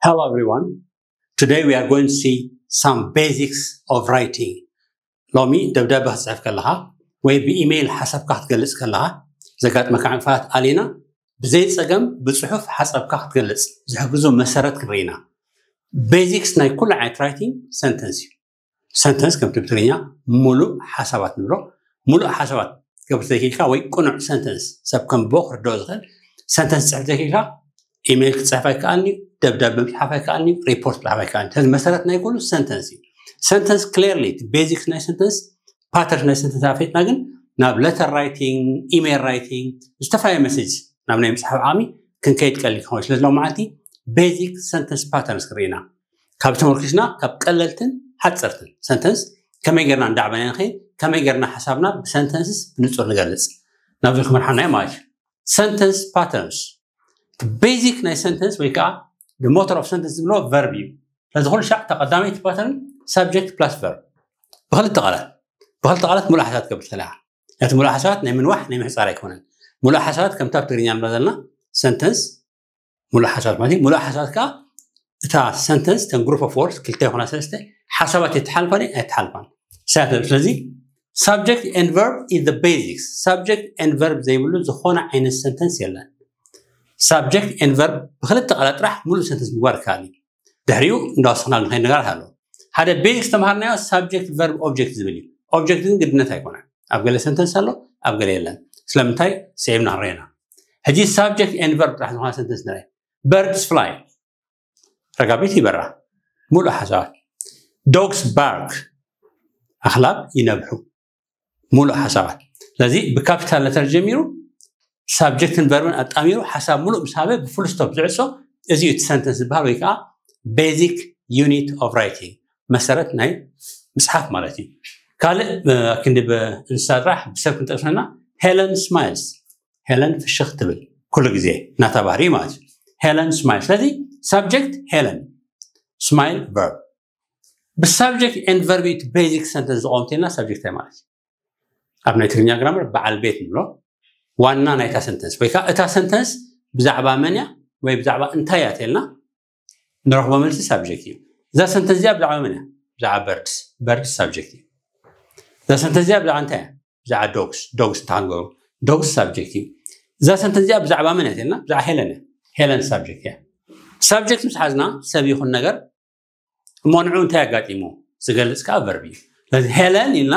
Hello everyone. Today we are going to see some basics of writing. ሎሚ ደብዳቤ ክትጽሕፍ ከለኻ ወይ ብኢሜይል ሓሳብካ ክትገልጽ ከለኻ ዘጋጥመካ ዕንቅፋት ኣሊና ብዘይ ጸገም ብጽሑፍ ሓሳብካ ክትገልጽ ዝሕግዙ መሰረት ክንርኢ ኢና። ቤዚክስ ናይ ኩሉ ዓይነት ራይቲንግ ሰንተንስ እዩ። ሰንተንስ ከምቲ ብትግርኛ ሙሉእ ሓሳባት ንብሎ። ሙሉእ ሓሳባት ክትገብር ዘይክኢልካ ወይ ቅኑዕ ሰንተንስ ሰብ ከንብቦ ክርድኦ ዝኽእል ሰንተንስ ክትጽሕፍ ዘይክኢልካ ኢሜይል ክትጽሕፍ ኣይከኣልን እዩ፣ ደብዳቤ ምጽሓፍ ኣይከኣልን እዩ፣ ሪፖርት ምጽሓፍ ኣይከኣልን እዩ። ስለዚ መሰረት ናይ ኩሉ ሰንተንስ እዩ። ሰንተንስ ክሊርሊ እቲ ቤዚክስ ናይ ሰንተንስ ፓተርንስ ናይ ሰንተንስ ኣፈይጥና ግን ናብ ለተር ራይቲንግ፣ ኢሜይል ራይቲንግ፣ ዝተፈላለዩ መሴጅ ናብ ናይ ምጽሓፍ ዓቕሚ ክንከይድ ቀሊል ክኸውን። ስለዚ ሎም መዓልቲ ቤዚክ ሰንተንስ ፓተርንስ ክንርኢ ኢና። ካብ ተመርኪስና ካብ ቀለልትን ሓፀርትን ሰንተንስ ከመይ ጌርና እንዳዕበና ንኸይድ፣ ከመይ ጌርና ሓሳብና ብሰንተንስስ ብንጹር ንገልጽ ናብዚ ክመርሓና እዩ ማለት እዩ። ሰንተንስ ፓተርንስ ቤዚክ ናይ ሰንተንስ ወይ ከዓ ሞተር ኦፍ ሰንተንስ ዝብሎ ቨርብ እዩ። ስለዚ ኩሉ ሻዕ ተቐዳመይቲ ፓተርን ሳብጀክት ፕላስ ቨርብ ብክልተ ቃላት ብክልተ ቃላት ሙሉእ ሓሳባት ክገብር ትኽእል ኢኻ። ነቲ ሙሉእ ሓሳባት ናይ ምንዋሕ ናይ ምሕፃር ኣይኮነን። ሙሉእ ሓሳባት ከምታ ኣብ ትግርኛ ንብላ ዘለና ሰንተንስ ሙሉእ ሓሳባት ማለት እዩ። ሙሉእ ሓሳባት ከዓ እታ ሰንተንስ ተን ግሩፕ ኦፍ ወርድስ ክልተ ይኾና ሰለስተ ሓሳባት የተሓልፋ ደ ኣይተሓልፋን። ስለዚ ሳብጀክት ኤንድ ቨርብ ኢዝ ቤዚክስ። ሳብጀክት ኤንድ ቨርብ ዘይብሉ ዝኾነ ዓይነት ሰንተንስ የለን። ሳብጀክት ኤንድ ቨርብ ብክልተ ቃላት ጥራሕ ሙሉእ ሰንተንስ ምግባር ይከኣል እዩ። ድሕሪኡ እንዳወሰኽና ንኸይድ ነገራት ኣሎ። ሓደ ቤዚክስ ተምሃርናዮ ሳብጀክት ቨርብ ኦብጀክት ዝብል እዩ። ኦብጀክት ግን ግድነት ኣይኮነን። ኣብ ገለ ሰንተንስ ኣሎ፣ ኣብ ገለ የለን። ስለምንታይ ስዒብና ንረአና። ሕጂ ሳብጀክት ኤንድ ቨርብ ጥራሕ ዝኾነ ሰንተንስ ንረ። በርድስ ፍላይ ረጋቢት ይበራ። ሙሉእ ሓሳባት። ዶግስ ባርክ ኣኽላብ ይነብሑ። ሙሉእ ሓሳባት። ስለዚ ብካፒታል ለተር ጀሚሩ ሳብጀክትን ቨርብን ኣጣሚሩ ሓሳብ ሙሉእ ምስ ሃበ ብፉል ስቶፕ ዝዕጾ እዚ እዩ እቲ ሰንተንስ ዝበሃል ወይ ከዓ ቤዚክ ዩኒት ኦፍ ራይቲንግ መሰረት ናይ ምፅሓፍ ማለት እዩ። ካልእ ክንዲ እንስሳ ጥራሕ ብሰብ ክንጠቅሰና ሄለን ስማይልስ ሄለን ፍሽኽ ትብል ኩሉ ግዜ ናታ ባህሪ ማለት እዩ። ሄለን ስማይል ስለዚ ሳብጀክት ሄለን ስማይል ቨርብ ብሳብጀክት ኤንድ ቨርብ እቲ ቤዚክ ሰንተንስ ዝቆም ተልና ሳብጀክት እንታይ ማለት እዩ? ኣብ ናይ ትግርኛ ግራመር በዓል ቤት ንብሎ ዋና ናይታ ሰንተንስ ወይ ከዓ እታ ሰንተንስ ብዛዕባ መን እያ ወይ ብዛዕባ እንታይ እያ ተልና ንረኽቦ መልሲ ሳብጀክት እዩ። እዛ ሰንተንስ እዚኣ ብዛዕባ መን እያ? ብዛዕባ በርድስ በርድስ ሳብጀክት እዩ። እዛ ሰንተንስ እዚኣ ብዛዕባ እንታይ እያ? ብዛዕባ ዶግስ ዶግስ እንታይ ክንገብሩ ዶግስ ሳብጀክት እዩ። እዛ ሰንተንስ እዚኣ ብዛዕባ መን እያ ተልና ብዛዕባ ሄለን እያ። ሄለን ሳብጀክት እያ። ሳብጀክት ምስ ሓዝና ሰብ ይኹን ነገር እሞ ንዑ እንታይ ኣጋጢሙ ዝገልጽ ከዓ ቨርብ እዩ። ስለዚ ሄለን ኢልና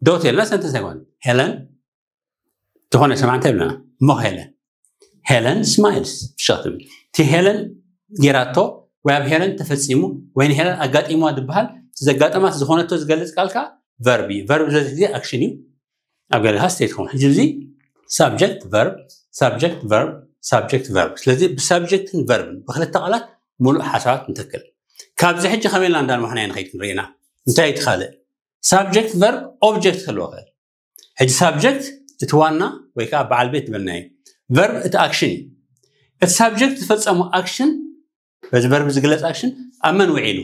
ዶት የልና ሰንተንስ ኣይኮነ ሄለን ዝኾነ ሰማዕ እንታይ ብለና እሞ ሄለን ሄለን ስማይልስ ፍሽኽ ትብል እቲ ሄለን ጌራቶ ወይ ኣብ ሄለን ተፈጺሙ ወይ ንሄለን ኣጋጢምዋ ዝበሃል ዘጋጠማት ዝኾነቶ ዝገልጽ ቃል ከዓ ቨርብ እዩ። ቨርብ ዝበዝሕ ግዜ ኣክሽን እዩ። ኣብ ገለካ ስቴት ክኸውን ሕጂ እዚ ሳብጀክት ቨርብ ሳብጀክት ቨርብ ሳብጀክት ቨርብ ስለዚ ብሳብጀክትን ቨርብን ብክልተ ቃላት ሙሉእ ሓሳባት ንተክል። ካብዚ ሕጂ ከመይ ኢልና እንዳልማሕና ንኸይድ ክንርኢና እንታይ እዩ እቲ ካልእ ሳብጀክት ቨርብ ኦብጀክት ክህልዎ ክእል። ሕጂ ሳብጀክት እቲ ዋና ወይ ከዓ በዓል ቤት ዝበልና እዩ። ቨርብ እቲ ኣክሽን እዩ። እቲ ሳብጀክት ዝፈፀሙ ኣክሽን በዚ ቨርብ ዝግለፅ ኣክሽን ኣብ መን ውዒሉ?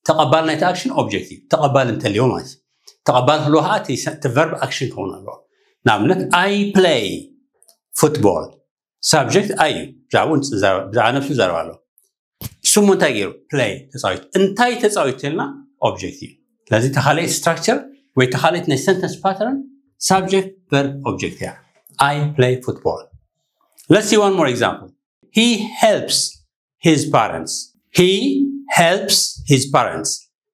ተቐባል ናይቲ ኣክሽን ኦብጀክት እዩ። ተቐባል እንተልዮ ማለት እዩ። ተቐባል ክህልዎ ከዓ እቲ ቨርብ ኣክሽን ክኸውን ኣለዎ። ንኣብነት ኣይ ፕለይ ፉትቦል ሳብጀክት ኣይ እዩ። ብዛዕባኡ ብዛዕባ ነብሱ ይዛረብ ኣሎ። እሱ እሞ እንታይ ገይሩ ፕለይ ተፃዊቱ እንታይ ተፃዊቱ ተልና ኦብጀክት እዩ። ስለዚ ተኻለኢት ስትራክቸር ወይ ተኻለኢት ናይ ሰንተንስ ፓተርን ሳብጀክት ቨርብ ኦብጀክት እያ። I play football. Let's see one more example. He helps his parents. He helps his parents.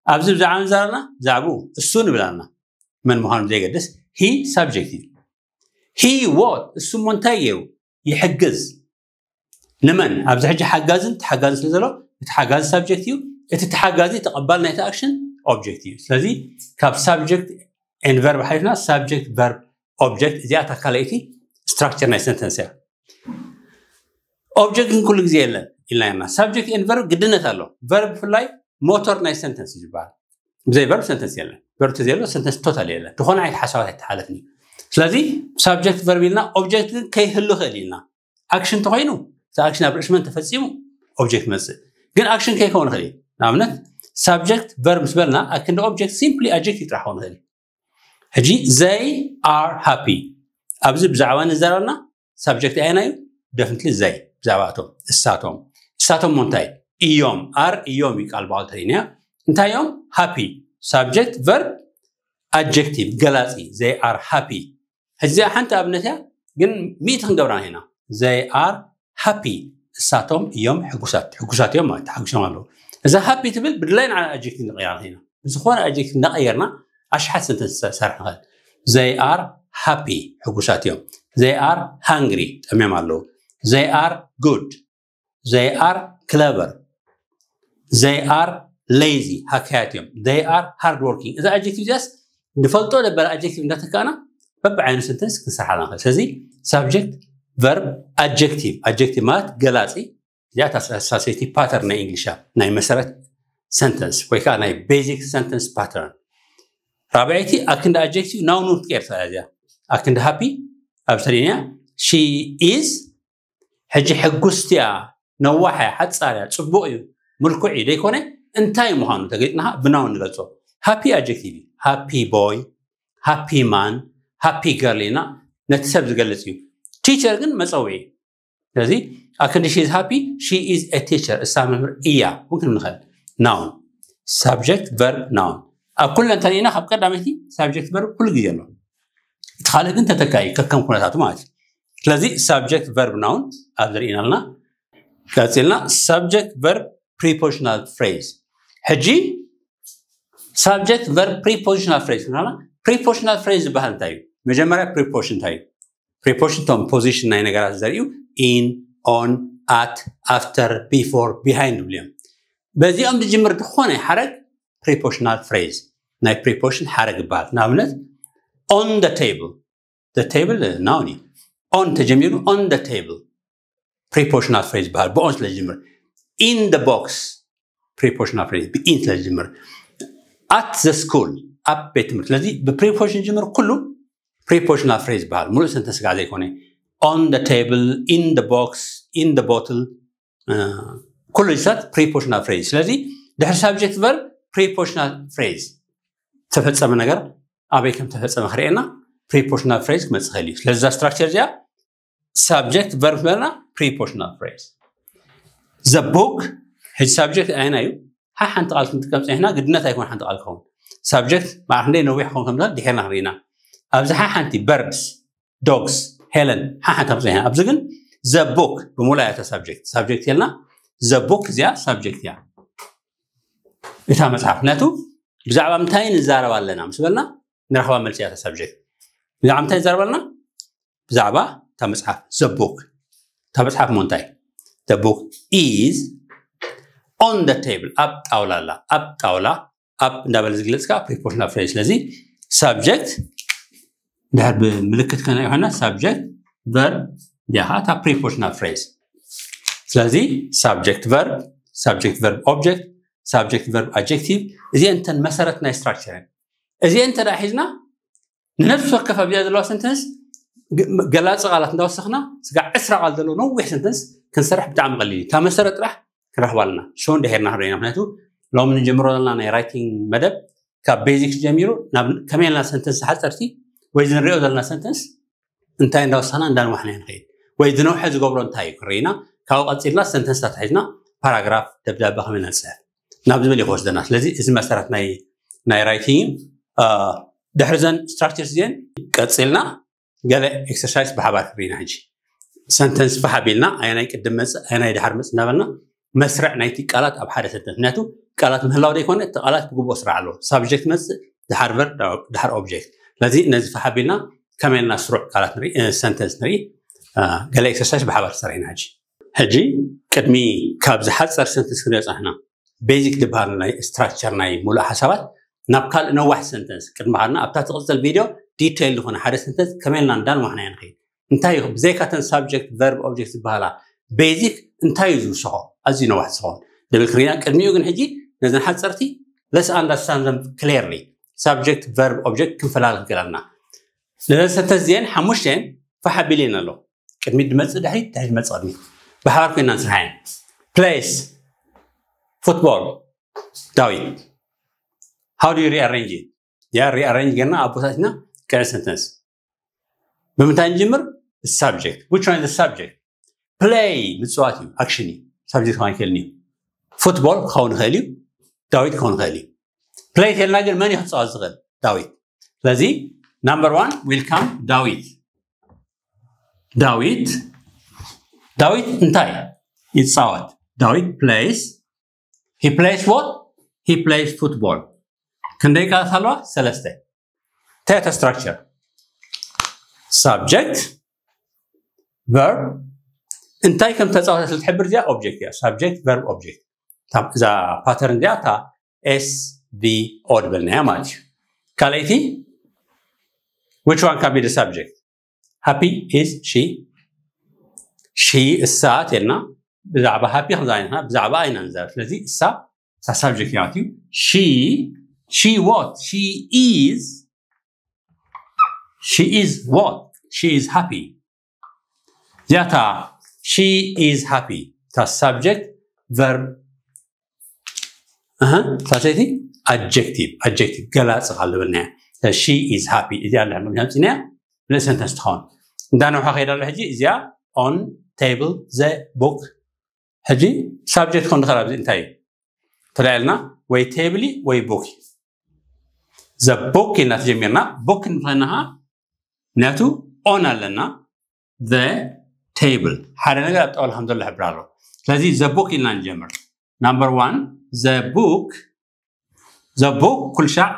ኣብዚ ብዛዕባ ንዛረና ብዛዕባኡ እሱ ንብላና መን ምዃኑ ዘይገድስ ሂ ሳብጀክት እዩ። ሂ ዎት እሱ እሞ እንታይ ገይሩ ይሕግዝ ንመን ኣብዚ ሕጂ ሓጋዝን ተሓጋዚ ስለ ዘሎ እቲ ሓጋዚ ሳብጀክት እዩ። እቲ ተሓጋዚ ተቐባል ናይቲ ኣክሽን ኦብጀክት እዩ። ስለዚ ካብ ሳብጀክት ኤንድ ቨርብ ሓሊፍና ሳብጀክት ቨርብ ኦብጀክት እዚኣ እታ ካልኣይቲ ስትራክቸር ናይ ሰንተንስ እያ። ኦብጀክት ግን ኩሉ ግዜ የለን ኢልና ኢና። ሳብጀክት ኤንድ ቨርብ ግድነት ኣሎ። ቨርብ ብፍላይ ሞተር ናይ ሰንተንስ እዩ ዝበሃል። ብዘይ ቨርብ ሰንተንስ የለን። ቨርብ ተዘየሎ ሰንተንስ ቶታል የለን። ዝኾነ ዓይነት ሓሳባት ኣይተሓለፍን እዩ። ስለዚ ሳብጀክት ቨርብ ኢልና ኦብጀክት ግን ከይህሉ ክእል ኢልና ኣክሽን ተኮይኑ እቲ ኣክሽን ኣብ ርእሲ መን ተፈፂሙ ኦብጀክት መፅእ ግን ኣክሽን ከይከውን ይኽእል እዩ። ንኣብነት ሳብጀክት ቨርብ ምስ በልና ኣክንዲ ኦብጀክት ሲምፕሊ ኣጀክቲቭ ጥራሕ ክኸውን ይኽእል እዩ። ሕጂ ዘይ ኣር ሃፒ ኣብዚ ብዛዕባ ንዘራና ሳብጀክት ኣየና እዩ? ደፍንትሊ ዘይ ብዛዕባ እቶም እሳቶም እሳቶም ሞ እንታይ እዮም። Are እዮም እዩ ቃል ብቓል ተሪእናዮ። እንታይ እዮም? Happy። Subject verb adjective ገላፂ። They are happy። ሕዚ እዚኣ ሓንቲ ኣብነት እያ፣ ግን ሚእቲ ክንገብራ ኢና። They are happy። እሳቶም እዮም ሕጉሳት። ሕጉሳት እዮም ማለት ተሓጉሶም ኣለዉ። እዛ happy ትብል ብድላይ ንዓ adjective ንቕይራ ኢና። ብዝኾነ adjective እናቐየርና ኣሽሓት sentence ሰራሕ ንኽእል። They are happy። ሕጉሳት እዮም። They are hungry። ጠምዮም ኣለዉ። They are good። They are clever። They are lazy። ሃካያት እዮም። They are hardworking። እዛ adjective እዚኣስ ንፈልጦ ደበለ adjective እንዳተካእና በብዓይኑ sentence ክንሰርሓ ንኽእል። ስለዚ subject verb adjective። Adjective ማለት ገላፂ። እዚኣ እታ ሳሰይቲ pattern ናይ እንግሊሽ እያ። ናይ መሰረት sentence ወይ ከዓ ናይ basic sentence pattern። ራብዐይቲ ኣክንዲ adjective noun እውን ክትቀየር ትኽእል እያ። እዚኣ ኣክንዲ happy ኣብ ተሪንያ she is ሕጂ ሕጉስቲ እያ፣ ነዋሕ እያ፣ ሓፃር እያ፣ ፅቡቕ እዩ፣ ምልኩዕ እዩ ደይኮነ እንታይ ምዃኑ ተገሊፅና ብ noun ንገልፆ። Happy adjective እዩ። Happy boy፣ happy man፣ happy girl ኢልና ነቲ ሰብ ዝገልፅ እዩ። Teacher ግን መፀውዒ። ስለዚ ኣክንዲ she is happy፣ she is a teacher፣ እሳ መምህር እያ እውን ክንብል ንኽእል። Noun። Subject verb noun። ኣብ ኩለን ተሪእና ካብ ቀዳመይቲ subject verb ኩሉ ግዜ ኣሎ። እቲ ካልእ ግን ተተካኢ ከከም ኩነታቱ ማለት እዩ። ስለዚ subject verb noun ኣብዚ ርኢና ኣለና። ቀፂልና subject verb prepositional phrase። ሕጂ subject verb prepositional phrase ንብላ። Prepositional phrase ዝበሃል እንታይ እዩ? መጀመርያ preposition እንታይ እዩ? Preposition እቶም position ናይ ነገራት ዘርእዩ in፣ on፣ at፣ after፣ before፣ behind ዝብሉ እዮም። በዚኦም ዝጅምር ዝኾነ ሓረግ prepositional phrase ናይ preposition ሓረግ ይበሃል። ንኣብነት on the table። The table noun እዩ። On ተጀሚሩ on the table prepositional phrase ይበሃል። ብ on ስለ ዝጅምር። In the box prepositional phrase ብ in ስለ ዝጅምር። At the school ኣብ ቤት ትምህርቲ። ስለዚ ብ preposition ዝጅምር ኩሉ prepositional phrase ይበሃል። ሙሉእ sentence ከዓ ዘይኮነ። On the table፣ in the box፣ in the bottle፣ ኩሉ ዚታት prepositional phrase። ስለዚ ድሕሪ subject verb prepositional phrase ተፈጸመ ነገር ኣበይ ከም ተፈጸመ ክርእየና prepositional phrase ክመጽእ ይኽእል እዩ። ስለዚ እዛ structure እዚኣ subject verb ዝበልና prepositional phrase። The book ሕጂ subject ኣይና እዩ ሓሓንቲ ቃል ክንጥቀም ጸኒሕና ግድነት ኣይኮን ሓንቲ ቃል ክኸውን። Subject ማለት እንደ ነዊሕ ክኸውን ከም ድሕርና ክንርኢና ኣብዚ ሓሓንቲ birds፣ dogs፣ Helen ሓሓንቲ ከም ጸኒሕና ኣብዚ ግን the book ብምሉእ እያ subject። Subject የልና the book እዚኣ subject እያ። እታ መጽሓፍ ነቱ ብዛዕባ ምንታይ ንዛረብ ኣለና ምስ በልና ንረኽባ መልሲ እያ subject። ብዛዕባ ምንታይ ንዛረብ ኣለና? ብዛዕባ እታ መጽሓፍ the book። እታ መጽሓፍ ሞ እንታይ? The book is on the table ኣብ ጣውላ ኣላ። ኣብ ጣውላ ኣብ እንዳበለ ዝግለጽ ከዓ prepositional phrase። ስለዚ subject ድሕር ብምልክት ከና ይኾና subject verb ያ እታ prepositional phrase። ስለዚ subject verb፣ subject verb object፣ subject verb adjective እዚአን እተን መሰረት ናይ structure እየን። እዚአን እንተ ደኣ ሒዝና ንነፍሲ ወከፍ ኣብዚኣ ዘለዋ sentence ገላፂ ቃላት እንዳወሰኽና ስጋዕ ዕስራ ቃል ዘለዎ ነዊሕ sentence ክንሰርሕ ብጣዕሚ ቀሊል እዩ። እታ መሰረት ጥራሕ ክንረኽባ ኣለና። ሾው እንድሕርና ክንረኢና ምክንያቱ ሎሚ ንጀምሮ ዘለና ናይ writing መደብ ካብ basic ጀሚሩ ናብ ከመይ ኢልና sentence ሓፀርቲ ወይ ዝንሪኦ ዘለና sentence እንታይ እንዳወሰኽና እንዳንዋሕና ንኸይድ ወይ ዝነውሐ ዝገብሮ እንታይ እዩ ክርኢና ካብኡ ቀፂልና sentence ታት ሒዝና paragraph ደብዳቤ ከመይ ኢና ንፅሕፍ ናብ ዝብል እዩ ክወስደና። ስለዚ እዚ መሰረት ናይ ናይ writing እዩ። ድሕሪ ዘን structure እዚአን ቀፂልና ገለ exercise ብሓባር ክርኢና ሕጂ sentence ፋሕ ኣቢልና ኣየናይ ቅድም መፅእ ኣየናይ ድሓር መፅእ እናበልና መስርዕ ናይቲ ቃላት ኣብ ሓደ sentence ምክንያቱ ቃላት ምህላው ዘይኮነ እቲ ቃላት ብግቡእ ስራሕ ኣለዎ። Subject መፅእ ድሓር verb ድሓር object። ስለዚ ነዚ ፋሕ ኣቢልና ከመይ ኢልና ስሩዕ ቃላት ንርኢ sentence ንርኢ። ገለ exercise ብሓባር ሰሪሕና ሕጂ ሕጂ ቅድሚ ካብ ዝሓፀር sentence ክንሪኦ ፀንሕና basic ዝበሃል ናይ structure ናይ ሙሉእ ሓሳባት ናብ ካልእ ነዋሕ sentence ቅድሚ ካልና ኣብታ ትቕፅል video detail ዝኾነ ሓደ sentence ከመይ ኢልና እንዳንዋሕናዮ ንኸይድ እንታይ እዩ ብዘይካተን subject verb object ዝበሃላ basic እንታይ እዩ ዝውስኾ ኣዝዩ ነዋሕ ዝኸውን ድብል ክርኢና ቅድሚኡ ግን ሕጂ ነዘን ሓፀርቲ let's understand them clearly subject verb object ክንፈላለ ክገላልና ነዘን sentence እዚአን ሓሙሽተን ፋሕ ኣቢለየን ኣለኹ ቅድሚት ድመፅእ ድሕሪት ድሕሪት ድመፅእ ቅድሚት ብሓባር ኮይና ንስርሓየን place football ዳዊት how do you rearrange it ያ rearrange ገና ኣብ ቦታ ኣቲና ቅድሚ sentence ብምንታይ ንጅምር subject which one is the subject play ምፅዋት እዩ action እዩ subject ክኾን ኣይክእልን እዩ ፉትቦል ክኸውን ይኽእል እዩ፣ ዳዊት ክኸውን ይኽእል እዩ። ፕሌይ ተልና ግን መን እዩ ክፃወት ዝኽእል? ዳዊት። ስለዚ number one will come ዳዊት። ዳዊት ዳዊት እንታይ ይፃወት? ዳዊት plays he plays what? He plays football። ክንደይ ቃላት ኣለዋ? ሰለስተ። እንታይ እታ ስትራክቸር? ሳብጀክት፣ ቨርብ፣ እንታይ ከም ተፃወተ ስለ ትሕብር እዚኣ ኦብጀክት እያ። ሳብጀክት፣ ቨርብ፣ ኦብጀክት። እዛ ፓተርን እዚኣ እታ S V O ዝበልናያ ማለት እዩ። ካልኣይቲ which one can be the subject? Happy is she. She እሳ ተልና ብዛዕባ ሃፒ ከምዛ ዓይነትና ብዛዕባ ኣይና ንዛረብ። ስለዚ እሳ እሳ ሳብጀክት እያ ማለት እዩ። She she what? She is she is what? She is happy። እዚኣታ she is happy እታ ሳብጀክት፣ ቨርብ፣ እህ ሳሰይቲ ኣጀክቲቭ ኣጀክቲቭ ገላፂ ካብ ዝበልናያ she is happy እዚኣ ንድሕር ምምፅናያ ብልእ ሰንተንስ ትኸውን። እንዳነውሓ ከይዳ ኣሎ ሕጂ እዚኣ on table the book። ሕጂ ሳብጀክት ኮን ድኸራ ኣብዚ እንታይ እዩ ተላኢልና ወይ ቴብል ወይ ቡክ። The book ኢልና ተጀሚርና። ቡክ እንተናሃ ምክንያቱ on ኣለና። The table ሓደ ነገር ኣብ ጣውላ ከም ዘሎ ሕብር ኣሎ። ስለዚ the book ኢልና ንጀምር። Number one, the book. The book ኩልሻዕ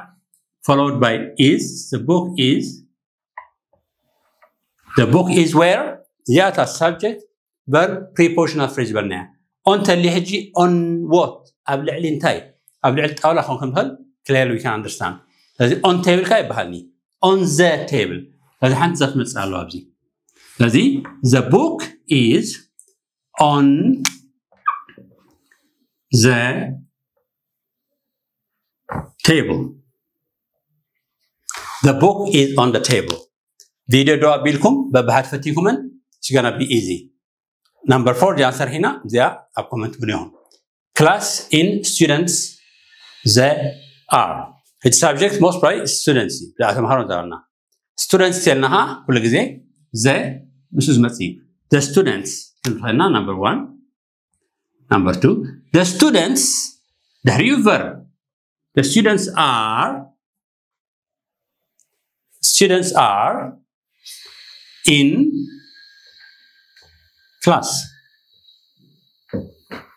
followed by is. The book is the book is where? እዚኣታ ሳብጀክት፣ ቨርብ፣ ፕሪፖዚሽናል ፍሬዝ ዝበልናያ። ኦን ተሊ ሕጂ on what? ኣብ ልዕሊ እንታይ? ኣብ ልዕሊ ጣውላ ክኸውን ከም ዝኽእል clearly we can understand። ስለዚ on ቴብል ካ ይበሃልኒ on the table። ስለዚ ሓንቲ ዘፍ መፅእ ኣለዋ ኣብዚ። ስለዚ the book is on the table. The book is on the table. ቪድዮ ዶ ኣቢልኩም በብሓድ ፈቲንኩመን? It's gonna be easy. Number four ጃንሰር ሂና እዚኣ ኣብ ኮመንት ብንዮም። Class in students the are። ሕጂ ሳብጀክት most probably students እዩ ብዛዕባ ተምሃሮ ንዛረብና። ስቱደንትስ የልናኻ ኩሉ ግዜ the ምስኡ ዝመፅእ እዩ። The students ክንፈልና number one. Number two, the students ድሕሪኡ ቨርብ። The students are students are in class.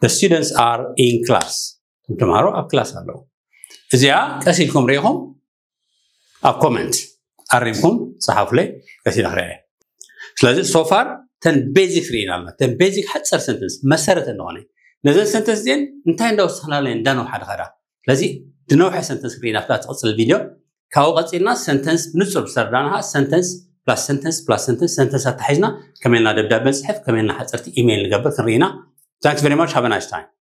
The students are in class. ተምሃሮ ኣብ ክላስ ኣለዉ። እዚኣ ቀስ ኢልኩም ርኢኹም ኣብ ኮመንት ኣሪምኩም ፀሓፉለይ። ቀስ ኢለ ክሪኣ እየ። ስለዚ so far ተን ቤዚክ ርኢና ኣለና። ተን ቤዚክ ሓፀር ሰንተንስ መሰረት እንደኾነ ነዘን ሰንተንስ እዚአን እንታይ እንዳወሰኽናለን እንዳነውሓ ድኸዳ። ስለዚ ድነውሐ ሰንተንስ ርኢና ኣብታ ትቕፅል ቪድዮ። ካብኡ ቀፂልና ሰንተንስ ብንፁር ብሰርዳናኻ ሰንተንስ ፕላስ ሰንተንስ ፕላስ ሰንተንስ ሰንተንስ ኣተሓሒዝና ከመይልና ደብዳቤ ንፅሕፍ ከመይልና ሓፀርቲ ኢሜይል ንገብር ክንርኢና። Thanks very much. Have a nice time.